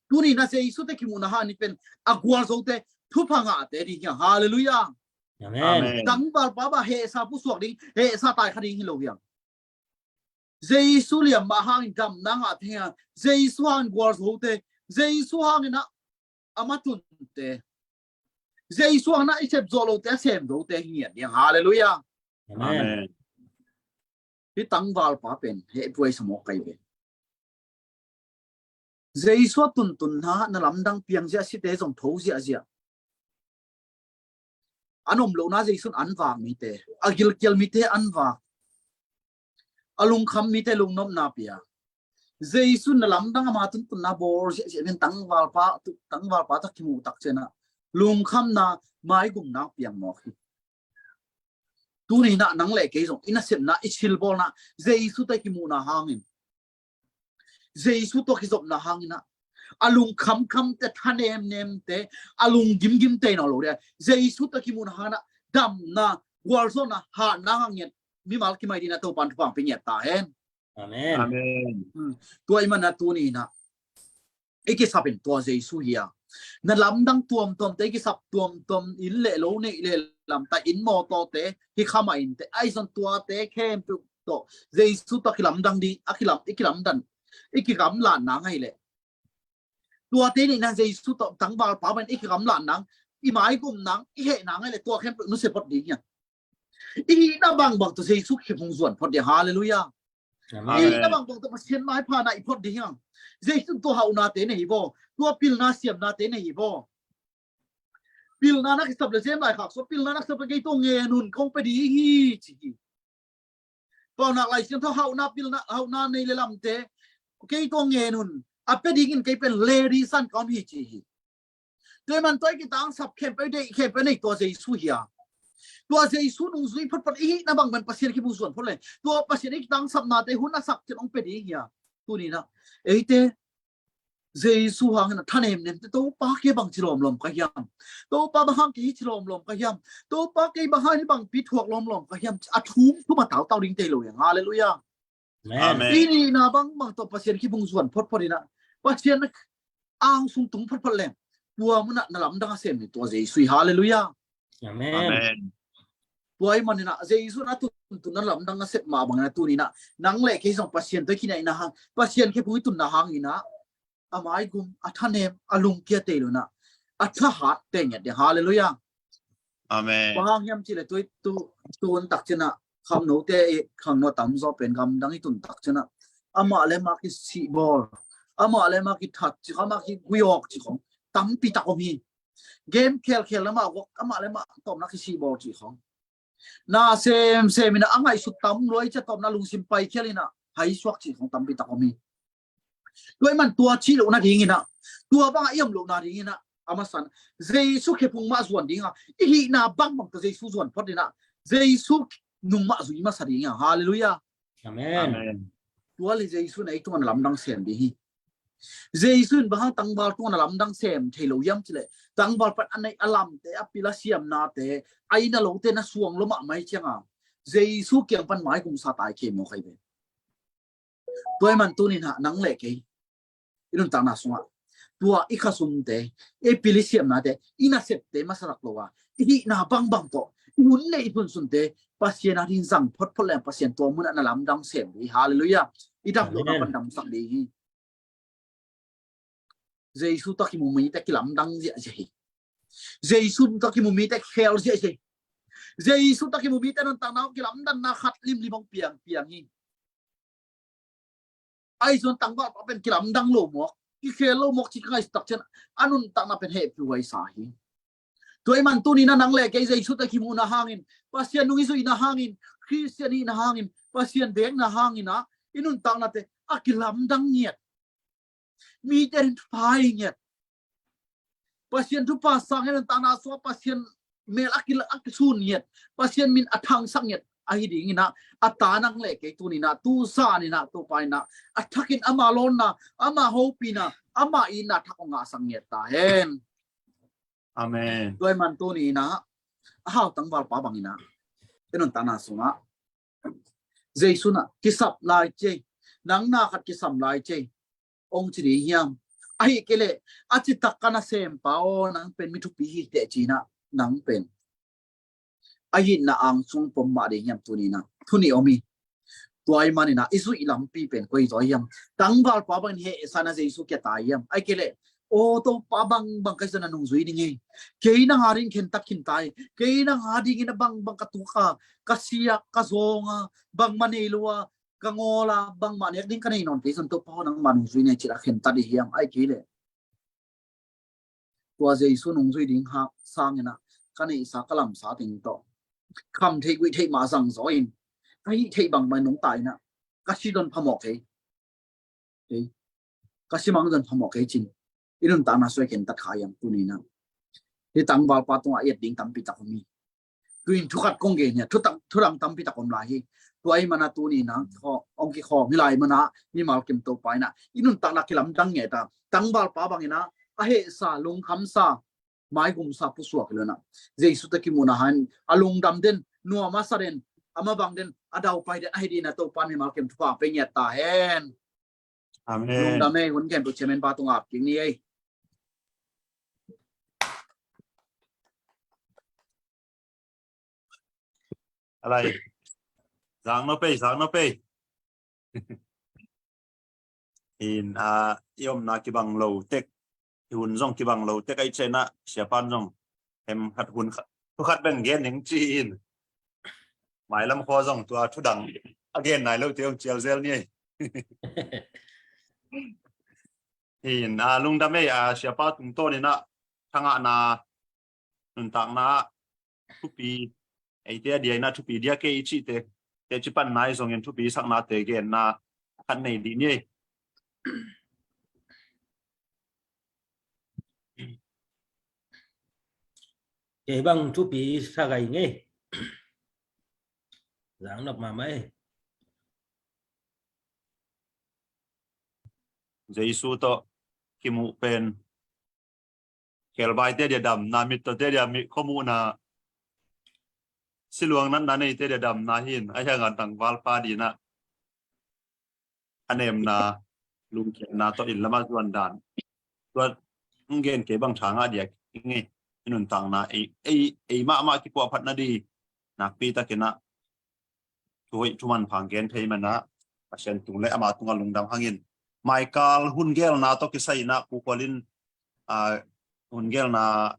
Tuni in ah Jesu tawh kimuhna hangin pen a gualzote, thupha ngahte ding hiang. Halleluiah. Amen. Amen. Tangvalpa bang hehsa pusuak ding, hehsa taikha ding hi lo hiang. Jesu liam mah hangin damna ngah thei hi hang. Jesu hangin gualzote, Jesu hangin ah a matunte, Jesu hangin ah i sepzawh lote a semzote hi ngiat ding. Halleluiah. Amen. Hih tangvalpa pen hehpih sa mawk ka hi ve. Jesu a tuntunna na lamdang piang ziahziah, site zong tho ziahziah. An om lohna Jesu in an vak mite, a gilkial mite an vak, a lungkham mite lungnopna pia. Jesu in na lamdang ama tuntunna bawl ziahziah in tangvalpa, tangvalpa tawh kimuh tak ciangin ah lungkhamna, maigumna piang mawk hi. Tuni-in ah nang le kei zong i nasepna, i thilbawlna, Jesu tawh i kimuhna hangin, Jesu tawh kizopna hangin ah a lungkhamkhamte, thanemnemte, a lunggimgimte hi nawn lo ding a, Jesu tawh kimuhna hangin ah damna, gualzawhna, hatna ngah ngiat, mimal kimai dingin ah Topa'n thupha pia ngiat ta hen. Amen. Amen. Hmm. Tua ahih manin ah tuni-in ah i kisap in tua Jesu hi a, na lamdang tuamtuamte, i kisap tuamtuam, inn le lo neih le lamta, inn mawtawte, hi kha mah inteh, ahi zong tuate khempeuh tawh Jesu tawh kilamdang ding, a kilam, i kilamdan, i kigamlatna ngah leh, tuate neihna Jesu tawh tangvalpa bangin i kigamlat nang, i maigum nang, i heh nang ngah leh tua khempeuh nusia phot ding hi hang. I hihna bangbang tawh Jesu khe phung zuan phot ding. Halleluiah. Amen. I hihna bangbang tawh Pasian maipha na i phot ding hi hang. Jesu tua hauhnate nei hi baw, tua pilna siamnate nei hi baw. Pilna na kisap leh, zem lai khak sua, pilna na kisap leh kei tua ngen un, kong pia ding hi ci hi. Paunak Lai Siangtho hauhna, pilna, hauhna nei le lamte, kei tua ngen un, a pia dingin kei pen ready sa-in ka om hi ci hi. Tua ahih manin tua i kitangsap khempeuh, deih khempeuh nei tua Jesu hi a, tua Jesu nungzui photphot i hihna bang pen Pasian khe phung zuan phot leng, tua Pasian i kitangsapnate hun a sak ciang hong pia ding hi a. Tuni-in ah eite Jesu hangin a thanemnemte, Topa, kei bangci lawmlawm ka hiam? Topa, bang hang kei hici lawmlawm ka hiam? Topa, kei bang hang hih bangpi thuak lawmlawm ka hiam? A thum thum a tautau ding thei lo hi hang. Halleluiah. Amen. Amen. I nihna bangbang tawh Pasian khe phung zuan photphot in ah, Pasian ang sung tung photphot leng, tua munah na lamdang a sem hi tua Jesu hi. Halleluiah. Amen. Amen. Tua ahih manin ah Jesu in a tuntunna lamdang a sep mah bangin ah tuni-in ah nang le kei zong Pasian tawh i kinaihna hang, Pasian khe phung i tunna hangin ah a maigum, a thanem, a lungkia thei lo-in ah a thahat tei ngiat ding. Halleluiah. Amen. Bang hang hiam cih leh tu, tu, tu hun tak ciang ah khangnote, i khangno tamzaw pen gamdang i tun tak ciang ah amah le amah kisihbawl, amah le amah kithat cih khong, amah kiguih awk cih khong tampi tak om hi. Game khelkhel le amah, amah le amah tawpna kisihbawl cih khong, na semsem in ah a ngaihsut tam lua ahih ciang tawpna lungsim paikhial in ah haisuak cih khong tampi tak om hi. Tua ahih manin tua cih loh nadingin ah, tua bangah i om loh nadingin ah, a masa-in Jesu khe phung mah zuan ding a, i hihna bangbang tawh Jesu zuan phot in ah, Jesu nung mah zui masa ding a. Halleluiah. Amen. Amen. Tua leh Jesu in ei tungah na lamdang sem ding hi. Jesu in bang hang tangval tungah na lamdang sem thei lo hiam cih leh, tangval pan a neih a lamte, a pil a siamnate, a inn a lote na suang lua mahmah ahih ciangin Jesu kiang pan maigumsa tai kei mawk hi ve. Tua ahih manin tuni-in ah nang le kei i nuntakna sungah tua i khasumte, i pil i siamnate, i nasepte masa tak lo a, i hihna bangbang tawh i hun le i sunsunte Pasian adingin zang photphot leng Pasian tua munah na lamdang sem ding hi. Halleluiah. I dam loh, amen, na pan damsak ding hi. Jesu tawh kimu mite kilamdang ziahziah hi. Jesu tawh kimu mite kikhel ziahziah hi. Jesu tawh kimu mite nuntakna ah kilamdanna khat limlim hong piangpiang hi. Ahi zong tangvalpa pen kilamdang lo mawk, kikhel lo mawk cih ka ngaihsut tak ciang a nuntakna pen hehpihhuai sa hi. Tua ahih manin tuni-in ah nang le kei Jesu tawh kimuhna hangin, Pasian nung i zuihna hangin, Khristian i hihna hangin, Pasian vekna hangin ah i nuntaknate a kilamdang ngiat, mite ading thupha hi ngiat, Pasian thupha sang ngiat, nuntakna sungah Pasian mel a ki, a kisun ngiat, Pasian min a thangsak ngiat ahi dingin ah, a ta nang le kei tuni-in ah, tu zan in ah, Topa in ah a thakin ama lawnna, ama hopihna, ama itna thak hong ngahsak ngiat ta hen. Amen. Tua ahih manin tuni-in ah a hau tangvalpa bangin ah i nuntakna sungah Jesu in ah kisap lai ci ei, nang na khat kisam lai ci ei hong ci ding hiam? Ahih kei leh a citak ka nasempa aw, nang pen mi thupi hi teh ci-in ah nang pen a itna ang sung pom mah ding hiam? Tuni-in ah thu nih om hi. Tua ahih manin ah i zuih lampi pen koi zaw hiam? Tangvalpa bangin hehsa in ah Jesu kia ta hiam? Ahih kei leh, aw Topa, bangbang ka hih zongin na nungzui ding hi. Kei nang a dingin khentat khin ta hi. Kei nang a dingin ah bangbang ka tuak a, ka siak, ka zawng a, bangmah nei lo a, ka ngawl a, bangmah nek ding ka nei nawn kei zongin Topa aw, nangmah nungzui ni ci-in a khentat ding hiam? Ahih kei leh tua Jesu nungzui ding hang sangin ah ka neihsa, ka lamsa teng tawh kham theih guih theih mah zang zaw in, ka hih theih bangbang nungta in ah ka si zong phamawh kei. Ei, ka si mang zong phamawh kei ci-in i nuntakna sung ah khentat kha hiam tuni-in ah? Hih tangvalpa tungah i et ding tampi tak om hi. Tu-in thu khat kong gen hi a, thu tak, thu dang tampi tak om lai hi. Tua ahih manin ah tuni-in ah khaw-, hong kikhawm hi lai manin ah mimal kim Topa in ah i nuntakna kilamdang ngiat a, tangvalpa bangin ah a hehsa, lungkhamsa, maigumsa pusuak hi lo-in ah Jesu tawh kimuhna hangin a lungdam den, nuam a sa den, a mabang den, a daupai den ahi dingin ah Topa in mimal kim thupha pia ngiat ta hen. Amen. Lungdam ei. Hun gen tu chairman pa tungah ap kik ni ei. A lai. Zang nop ei, zang nop ei. In, a, i omna kibang lo tek, i hun zong kibang lo tek ahih ciangin ah siapa'n zong hem khat, hun khat, thu khat beng gen ning ci-in, mailam khua zong tua thu dang a gen nai lote hong cial zel ni ei. In, a, lungdam ei, a, siapa tungtawnin ah thangahna, nuntakna ah thupi, eite a dia in ah thupi diak ei i cihte, teci panna ahi zongin thupi saknate genna khat nei dih ni ei. Kei bang thupi sa gai ngei. Zang nop mahmah ei. Jesu tawh kimuh pen, khelbaite dia damna, mittawte dia mi khuamuhna, siluang natna neite dia damna hi in, ahih hangin tangvalpa dingin ah a nemna, lungkimna tawh inn lamah zuan dan, tua hong gen kei bang thangah diak i ngei, i nuntakna, ei, ei, ei mahmah kipuahphat nading nakpi takin ah thu hoih thu manpha gen thei manin ah Pasian tung le ama tungah lungdam hangin, maikal hun gelna tawh kisai in ah Pu Khual in, a, hun gelna,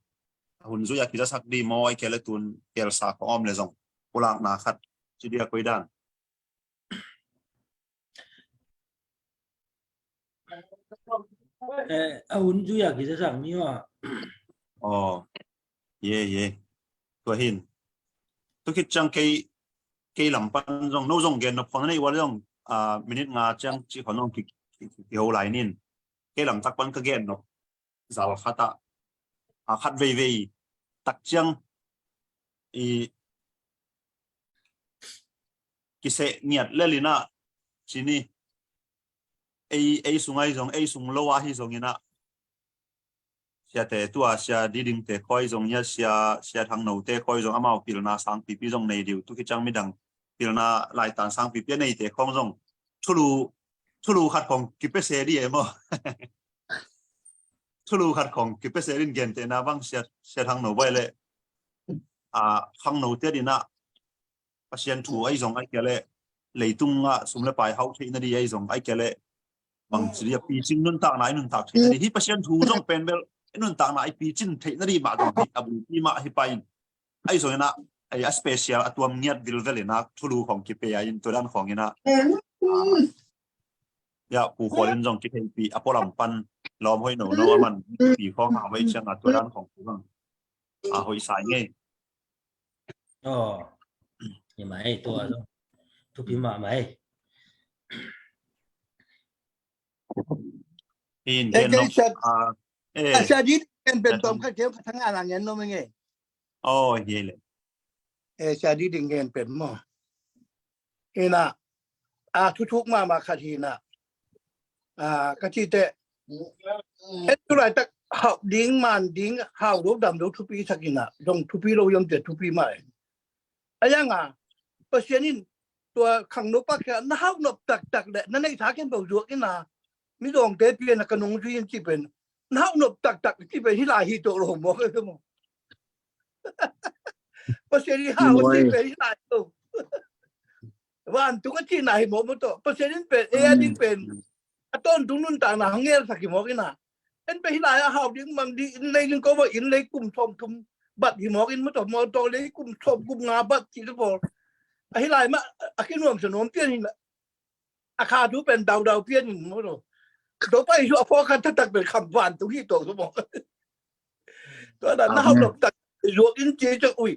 hun zui a kizasak ding maw, ahih kei leh tun gelsa khawng om leh zong pulakna khat ci dia koi dan? Eh, a hun zui a kizasak mi maw? Aw, ye, ye. Tua hi in, tu khit ciang kei, kei lam pan zong, no zong gen nop khawng na neih uh leh zong, a, minute nga ciang cih khawng zong ki, ki, ki, kiho lai ni in. Kei lamtak pan ka gen nop zal khat ah, a, khat veivei tak ciang i kiseh ngiat lel in ah, ci ni, ei, ei sung ahi zong, ei sung lo ahi zongin ah, siate, tua Sia Didingte khawng zong, ia Sia, Sia Thangnote khawng zong, amau pilna sangpipi zong nei ding uh, tu khit ciang midang pilna laitan sangpipi a neite khawng zong thulu, thulu khat khawng kipia se ding e maw? Thulu khat khawng kipia se ding, gentehna bang Sia, Sia Thangno bang leh, a, khangnote adingin ah Pasian thu ahi zong, ahih kei leh leitung ah sum le pai hau theih nading ahi zong, ahih kei leh bangci dia picing nuntakna i nuntak theih nading, hih Pasian thu zong pen bel i nuntakna i picin theih nading mah zong hi, a bulpi mah hi pah in. Ahi zongin ah, ei, a special, a tuam ngiat vilvel in ah thulu khawng kipia in, tua dan khawngin ah, a, ia, Pu Khual in zong kitheihpih, a pualam pan lawm hoih nono a man, pi khawng a hoih ciang a tua dan khawng pi bang a hoih sa i ngei. Aw, hi mah ei, tua zong thupi mahmah ei. Hi in, eh, gen nop, Sia, ah, eh, Sia Diding gen pen, Sia tawm Thang, khat keu ka thang a nang gen nop ing ei. Oh, hi leh. Eh, Sia Diding gen pen maw. Hi in ah, a, thuthuk mahmah khat hi in ah. A, ka cih teh, en tu laitak hau ding, man ding, hau lo dam lo thupi sak in ah, zong thupi lo hiam cih thupi mah ei. A yang a, Pasian in tua khangno pa kiang na hau nop taktak leh, na neihsa khempeuh zuak in ah, mizawngte piang in ah ka nungzui in cih pen, na hau nop taktak cih pen hih lai hi tawh lo maw, ka maw. Pasian in hau cih pen hih lai lo. Vantung a cihna hi mawk maw tawh. Pasian in pen ei a ding pen a tawntung nuntakna hong ngelsak hi mawk ina. En pen hih lai a hau ding mang ding, inn lei ding ko maw, inn lei kum sawmthum bat hi mawk in maw tawh, mawtaw lei kum sawm kum nga bat cih te pawl. A hih lai mah a kinuamsa nuam pian hi na. A kha thu pen daudau pian in maw tawh. Topa Jesu a phawk khat taktak pen kham vantung hi tawh maw. Tua dan na hau nuam tak zuak in ci ciang ui.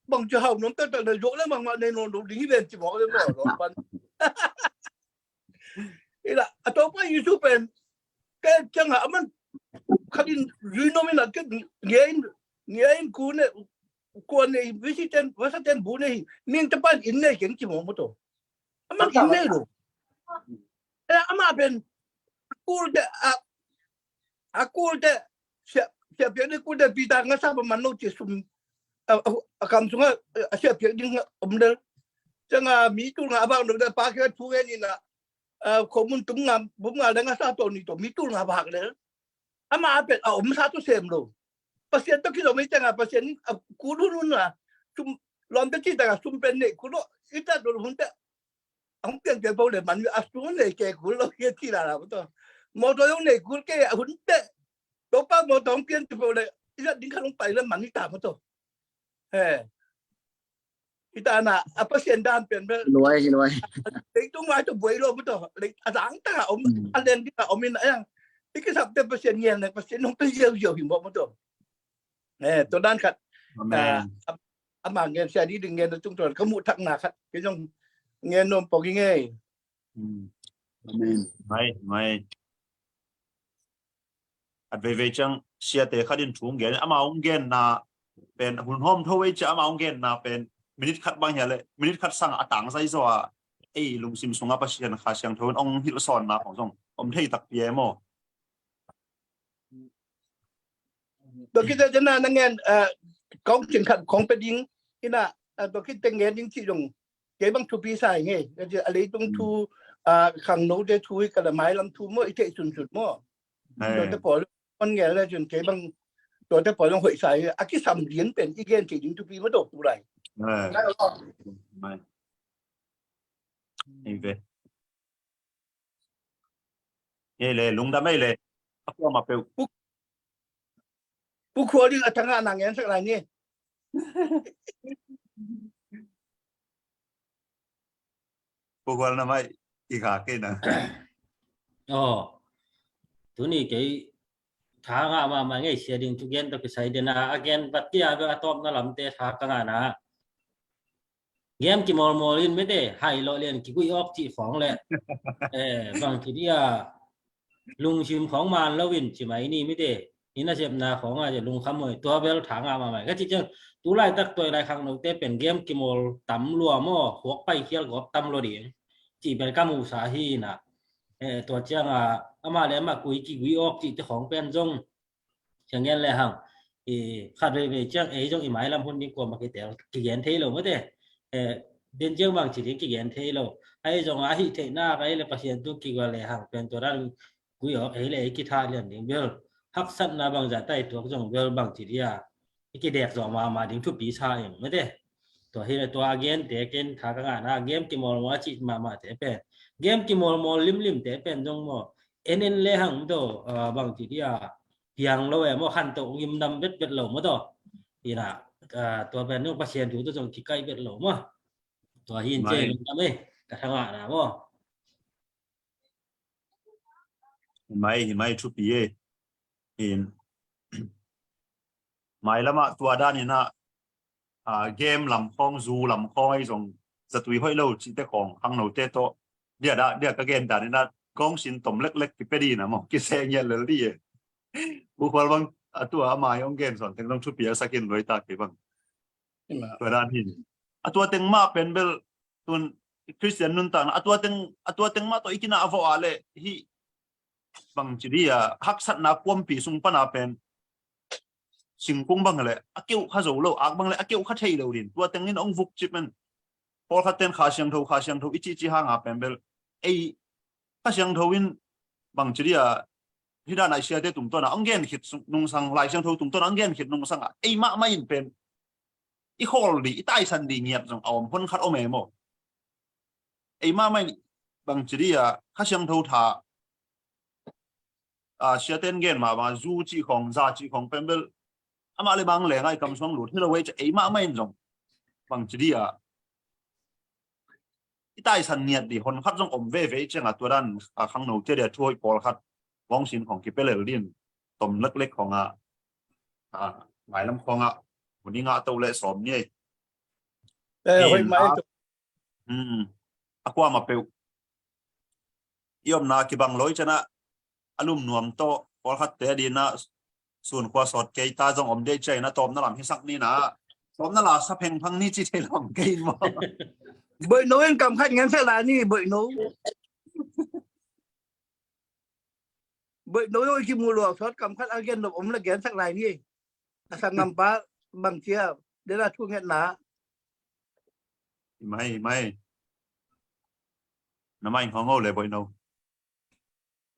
Bang ci hau nuam taktak na zuak le mangmah nei nuam lo ding hi ven ci mawk le maw tawh pan. Ina a Topa Jesu pen ke ciang a man khat in zui nuam ina ke ngia in, ngia in ku ne, kua nei, visi ten, vasa ten bu nei hi, ning te pan inn nei keng ci mawk maw tawh. Aman inn nei lo. Ina amah pen a kul te a, a kul te sia, sia piak ding kul te Peter ngasa pa man lo ci sum a, a, a kam sunga a sia piak ding om del. Ciang a mi tul nga a bang lo del pa kia thu ngen ina a, khomun tum nga, bum nga le ngasa tawh ni tawh mi tul nga bak le. Ama a pen a omsa tawh sem lo. Pasian tawh kizom hi ciang a Pasian in a kul hun hun a sum lawmte cih tak a sum pen neih kul lo. I tat lo hun te a hong piang piang po le man a sum nei kei kul lo hi a ci la la maw tawh. Mawtaw zong nei kul kei a hun te. Topa mawtaw hong piang piang po le i zat ding khat hong pai le man hi ta maw tawh. He. Hi ta na a Pasian dan pen bel. Luai hi luai. Leitung lai tawh buai lo maw tawh. Lei a zang tak a om a leng ding a om in a yang. I kisapte Pasian ngen le Pasian hong pe ziauziau hi mawk maw tawh. Eh, tua dan khat. Amen. Ah, a, ama ngen sia di ding ngen tung tua ka muh thakna khat. Kei zong ngen nuam pawng hi ngei. Amen. Mai, mai. At veivei ciang siate khat in thu hong gen, ama hong genna pen hun hawm tho ei cia ama hong genna pen minute khat bang hi a le, minute khat sang a tang zai zaw a ei lungsim sunga Pasian Kha Siangtho in hong hilhsawnna khong zong om thei takpi e maw? Tua khit teh na na ngen, ah, kong cing khat kong pe ding ina, ah, tua khit teh ngen ding cih zong kei bang thupi sa hi ngei. A leitung thu, ah, khangnote thu hi ka la mailam thu maw i theih sunsun maw? Tuate pawl on ngen le cun kei bang tuate pawl zong hoih sa hi a kisam lian pen i gen theih ding thupi maw tawh tu lai. Ei ve. Ei le, lungdam ei le. A kuama peuh. Pu Khual in a thangah na ngensak lai ni. Pu Khual na mai i kha kei na. Aw. Tuni kei tha ngah mahmah ngei sia ding thu gen tawh kisai dena a gen vat tia bek a tawpna lamte tha ka ngahna. Game kimawlmawl in mete hai lawh lian kiguih awk cih khawng le, eh, bang ci dia lungsim khawng man loin ci mai ni mete i nasepna khawng a lungkham hoi tua bel tha ngah mahmah ka cih ciang tu laitak tuai lai khangnote pen game kimawl tam lua maw huak pai khial gawp tam lua ding cih bel ka muhsa hi na. Eh, tua cianga amah le amah kui kiguih awk cihte khawng pen zong Siang gen le hang i khat veivei ciang ei zong i mailam hun ding kuamah kitel kigen thei lo mate. Eh, den ciang bang ci ding kigen thei lo. Ahi zong a hih theihna ka ei le Pasian tung kigua le hang pen tua dan gui awk ei le ei kitha lian ding bel haksatna bangzah tai tuak zong bel bang ci dia i kidek zawh mahmah ding thupi sa ing mate. Tua hi le tua a gente ken tha ka ngahna game kimawlmawl a cih mahmahte pen game kimawlmawl limlimte pen zong maw en en le hang do, ah, bang ci dia piang lo e maw khantoh ngimdam vetvet lo maw taw. Ina, ah, tua pen nung Pasian thu tawh zong kikaih vet lo maw. Tua hi in cei lungdam e ka thangahna maw. Hi mai, hi mai thupi e. In mai lamah tua daninah, ah, game lam khawng, zu lam khawng ei zong zatui hoih lo cihte khawng khangnote tawh dia dah dia ka gen daninah kawng sin tom leklek kipia dina maw kiseh ngiat lel di e. Bukhual bang a tua a mai hong gen sawn teng zong thupi a sakin luai ta kei bang. Tua dan hi. A tua teng mah pen bel tun Christian nuntakna a tua teng, a tua teng mah tawh i kinah a vawh ah le hih bang ci di a haksatna kuampi sung pana pen singkung bang le a keuh kha zo lo, ak bang le a keuh kha thei lo din tua teng in hong vuk cip men. Pawlkhat ten Kha Siangtho, Kha Siangtho i cihcih hanga pen bel ei Kha Siangtho in bang ci di a hih dan a i siate tungtawn a hong gen khit nungsang, Lai Siangtho tungtawn a hong gen khit nungsang a ei mahmah in pen i khawl di, i taisan di ngiat zong a om hon khat om e maw. Ei mahmah in bang ci dia, Kha Siangtho tha, a, siaten gen mahmah, zu cih khong, za cih khong pen bel amah le bang leng ai kam suang lut hi lo ei ci, ei mahmah in zong bang ci dia, i taisan ngiat di hon khat zong om veve i ciangah tua dan, a, khangno cia dia thu hoih pawlkhat vawngsin khong kipelel din tom leklek khongah, a, mailam khongah huni ngah to le sawm ni ei. Eh, hoih mai a, tu. Hmm. A kuamah peuh i omna kibang lo i cianah a lum nuam tawh pawlkhatte a dinah sun khua sawt kei ta zong om dei ciai na tawpna lam hisak ni na. Tawpna la sa phengphang ni ci thei lo kei maw? Boih no in kam khat ngen sak lai ni, boih no. Boih no zong i kimu luak sawt kam khat a gen nop om le gen sak lai ni. A sanggampa bang cia, dena thu ngetna. Mai, mai. Na mai hong ho le boih no.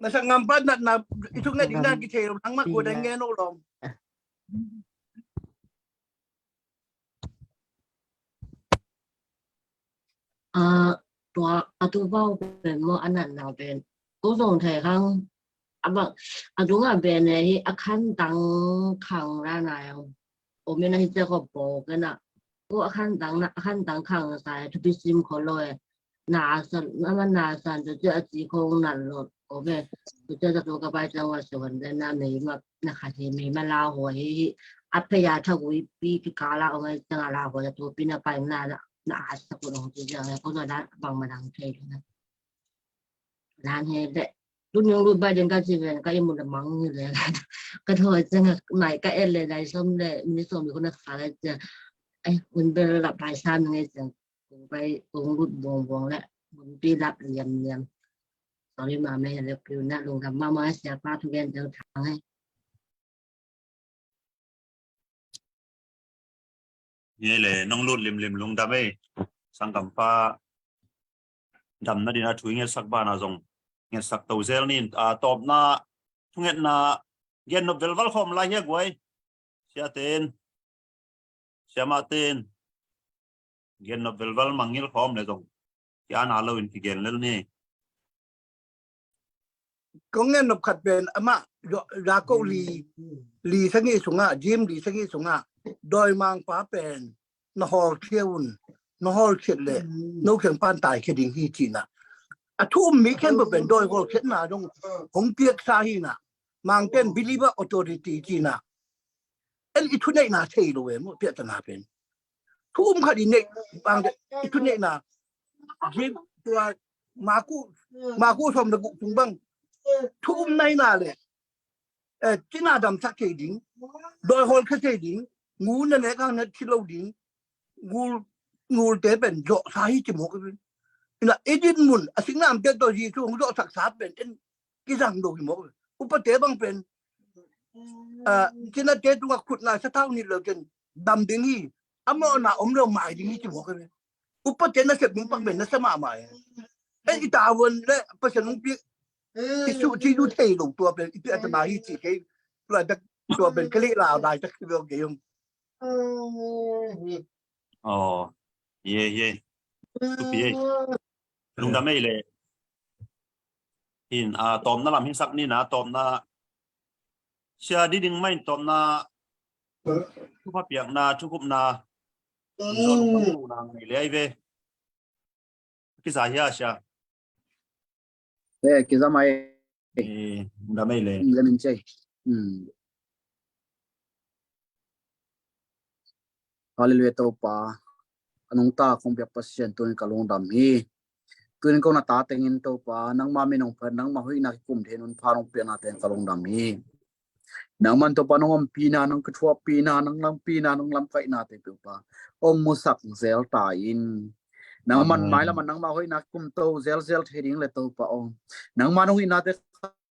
Na sanggampa natna i thu nget ding na kithei lo nangmah kua dang ngen lo lawm. A, tua a tu vau pen maw a natna pen ko zong thei hang a bang a dungah pen hi a khan tang khang la na yang om in a hi cia ko bo kena ko a khan tang na a khan tang khang sa thupi sim ko lo e. Na san na man na san tu cia a ci ko nat lo ko ve. Tu cia tu ka pai ciang wa suan de na mei ma na kha hi mei ma la ho hi a pe ya tha gui pi pi ka la o mai ciang a la ho ya tu pi na pai na na a sa ko dong ci ciang ko na da bang ma dang thei na. Nan he de tu nyong lu bai ding ka ci ven ka i mun da mang ni le ka thoi ciang nai ka et le nai som le mi som mi ko na kha le ciang ai kun bel la pai sa ngai ciang kong pai kong lut buang buang le mun pi lap liam liam. Sorry ma me le piu na lungdam ma ma sia pa thu gen teu thang he. Nge le nong lut limlim lungdam ei. Sanggampa damna dina thu i ngetsak bana zong ngetsak to zel nin a tawpna thungetna gen nop velval khawm lai hia guai. Siaten siamaten gen nop velval mangngil khawm le zong kia na lo in kigen lel ni. Kong ngen nop khat pen amah Jakob li li sangi sungah Jim li sangi sungah dawimangpa pen na hawlkhia un, na hawlkhiat le no kheng pan taikhia ding hi cihna. A thu um mi khen pen dawi hawlkhiatna dong hong piaksa hina. Mangten believer authority cihna. En i thuneihna thei lo em piahtana pen thu um khat i neih bang i thuneihna tua maku maku som na guh tung bang thu um naina le cina damsak thei ding, dawi hawlkhia thei ding, ngu na nek hang na thi lo ding, ngul ngulte pen zawhsa hi ci mawk ina edit mun a singnam te tawh Jesu hong zawhsaksa pen en kizang lo hi mawk. Upate bang pen cinate tungah khutna sathau nit lo ken dam ding hi. A mawhna om lo mai ding hi ci mawk. Upate na sep ding pang pen na sa mahmah e. En i tavuan le Pasian hong piak i suh ci du thei lo tua pen i piahtana hi ci kei. Tua pen ka lih lau dai tak hi lo kei hong. Aw, ye ye. Thupi ei. Lungdam ei le. Hin a tawmna lam hin sak ni na tawmna. Sia di ding mai tawmna. Thupha piakna, thukupna. Zon pang lu nang nei le ai ve. Kiza hia sia. Eh, kiza mai. Eh, lungdam ei le. Lungdam in cei. Hallelujah Topa. A nungta kong piak Pasian tunin ka lungdam hi. Tunin kong na ta tengin Topa nangma min hong phat nangma hoihna kikum thei nunpha nong piakna teng ka lungdam hi. Nangman Topa nong ompina nong kithuahpina nong lampina nong lamkaihna te Topa hong musak zel ta in. Nangman mailam a nangma hoihna kikum to zelzel thei ding le Topa aw. Nangma nong hoihna te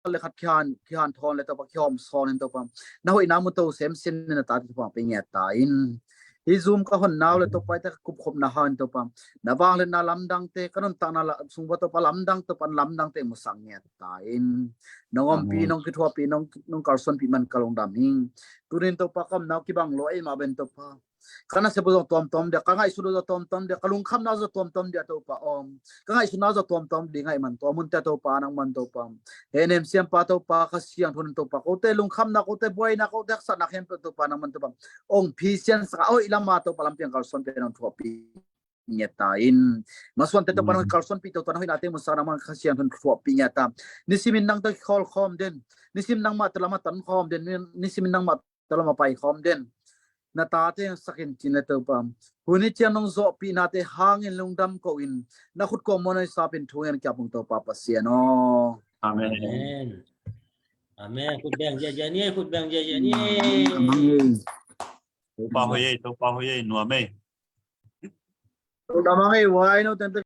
le khat kihan kihan thawn le Topa kihawm sawn in Topa na hoihna mu to semsem in a ta Topa pe ngiat ta in. Hi Zoom ka hon nau le Topa i te ka kupkhopna hau in Topa na vangliatna lamdangte ka nuntakna sung va Topa lamdang Topa lamdangte musak ngiat ta in. Nong ompi nong kithuahpi nong kalsuanpih man ka lungdam hi. Tunin Topa ka om nau kibang lo ei mah ben Topa Ka nasep uh zong tuamtuam dia, ka ngaihsut uh zong tuamtuam dia, ka lungkhamna uh zong tuamtuam dia Topa om. Ka ngaihsutna uh zong tuamtuam dia ngaih man tua munte Topa nangman Topa. He nem siampa Topa Kha Siangtho in Topa kote lungkhamna, kote buaina, kote haksatna khempeuh Topa nangman Topa ong phisian saka oi lama Topa lampiang kalsuan pen ong thuahpih ngiat ta in. Masuante Topa nang kalsuanpih Topa nang hoihnate musak nangman Kha Siangtho in thuahpih ngiat ta. Nisimin nang tawh kikhawlkhawm den. Nisim nangmah tawh lama tankhawm den. Nisimin nangmah tawh lama paikhawm den. Na tate sakin cin le Topa hun i ciang nong zawhpihnate hangin lungdam ko in na khut kuang muan oi sapin thu ngen kiapung Topa Pasian aw. Amen. Amen. Khut beng ziazia ni, khut beng ziazia ni. Topa hoih ei, Topa hoih ei, nuam ei. Topa mang ei, wai no tente